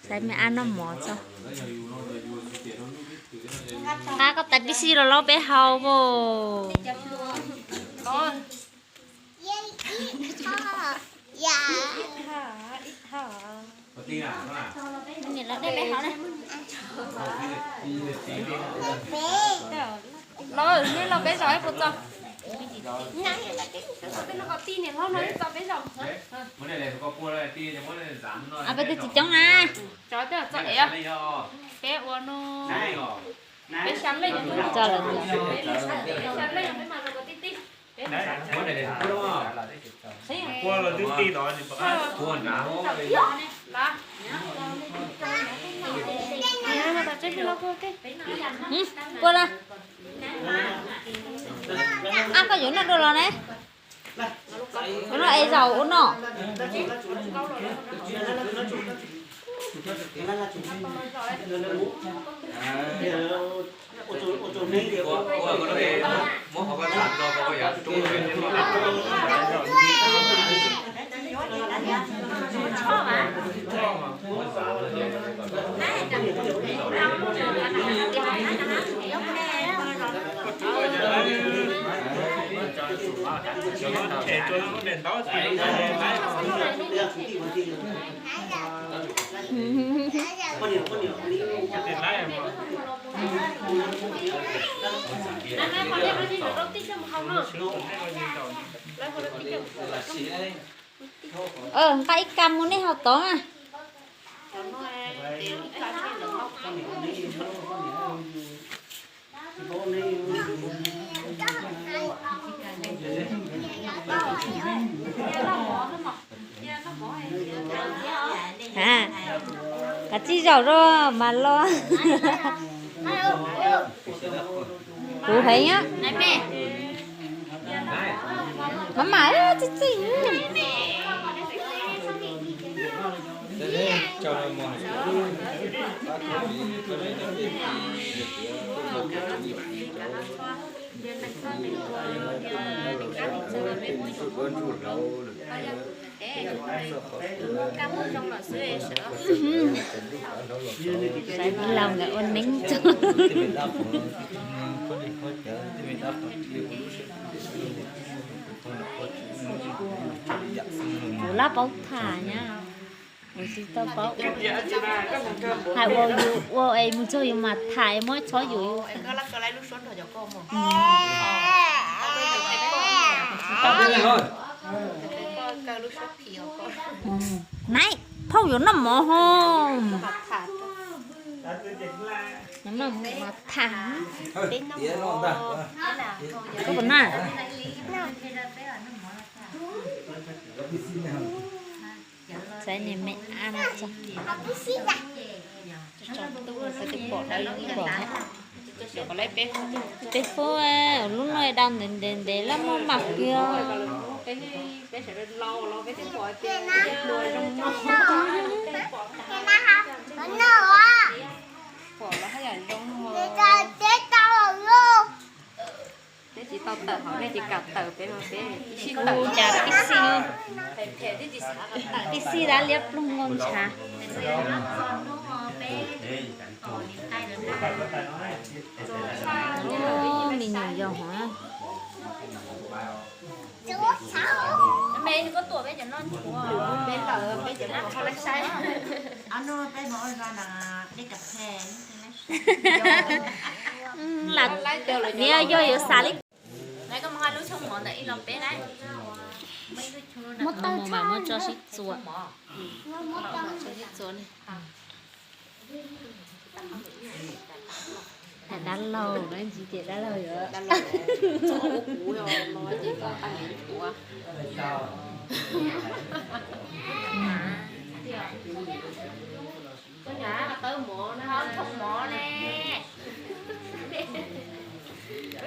Saib me ab noj mov tso. Nqa koj tais pib si los lauj peb haus os. Los, nej los peb zaum ib puas txog. Peb no qhov tij niam hlob no txog peb zaum. Peb twb tsis coob na. Cov twb txog ev, peb ua no. Peb xya leej, peb xya leej peb mas los tij tij. Kua la, ab koj yuav noj dua los ne. Ua no es zaum ua no. Nqa ib kas mus nej haus tod na. Kav tsij zaum rau mas los. Kuv heev. Mas mas txij txij. Sawv daws nkawd ua neeb tso. Kuv lab paub tham nyab, kuv tsis tau paub ua. Hais ua yus ua es mus txog yus mas tham es muab txhob yus. Naiv, phauj yuav noj mov ho. Tham. Koj puas noj? Saib niag me ab no tso. Peb fub, lub no dau ntev ntev ntev lab muaj mas kiag. Peb tsis tau tawm hauv, nej tsis kam tawm peb mas peb tib si tawm. Cas tib si, tib si dab liab ploog nkaus ntshav. Me nyuam yaus hov. Lam niag yog yuav xav li. Muab tawg mas muab tso sib txuas. Tso sib txuas li. Dab laug, dab laug yuav.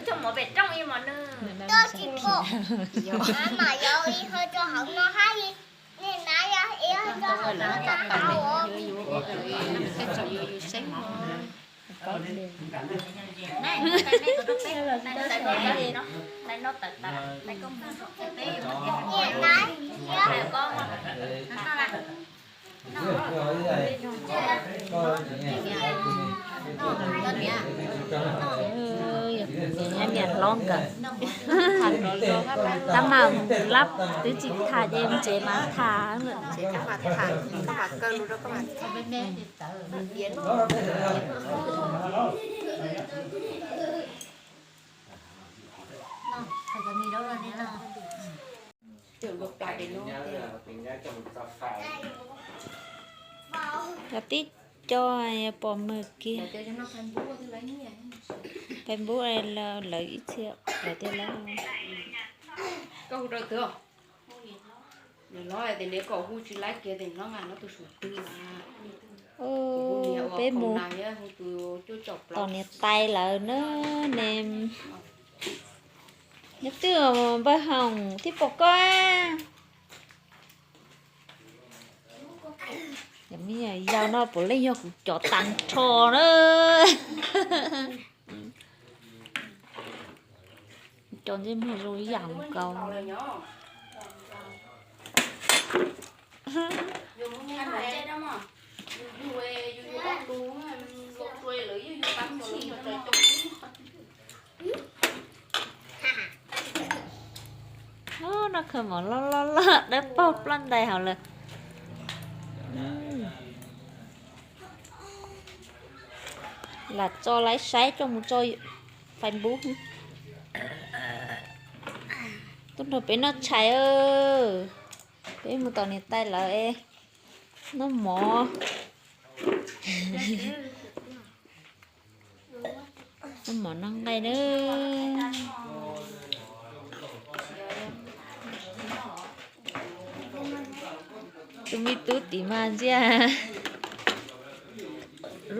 Txhob mov pem rooj ib mos nws. Tsis pom. Mam yog ib qho rau hauv no hab, nej na yog ib qho rau hauv no na. Niam hlob nkawd, tab mas lab twb tsis tham ces tsev mas tham. Cov tib co pom mawg kiag. Facebook lawv ib txhia lawv tias lawv, peb mus tos niam tais lawv na ne. Nyob twg npawg Hoom thiab pom koj? Yog me nyuam yaus no puav leej yog kuv cov tag nrho na. Cov ntsej muag zoo ib yam nkaus. Noj khaws mov loj loj loj dawb paug ploj ntais hauv lawm. Lam tso laib saib coj mus tso Facebook. Tuaj nrog peb noj tshais, peb mus tos niam tais lawv noj mov. Noj mov noj nqaij na. Tus me tub tim mas ntsia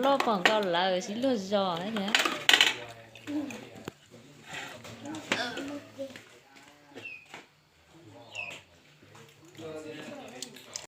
loj pom nkaus lawv sib luag zos thiab.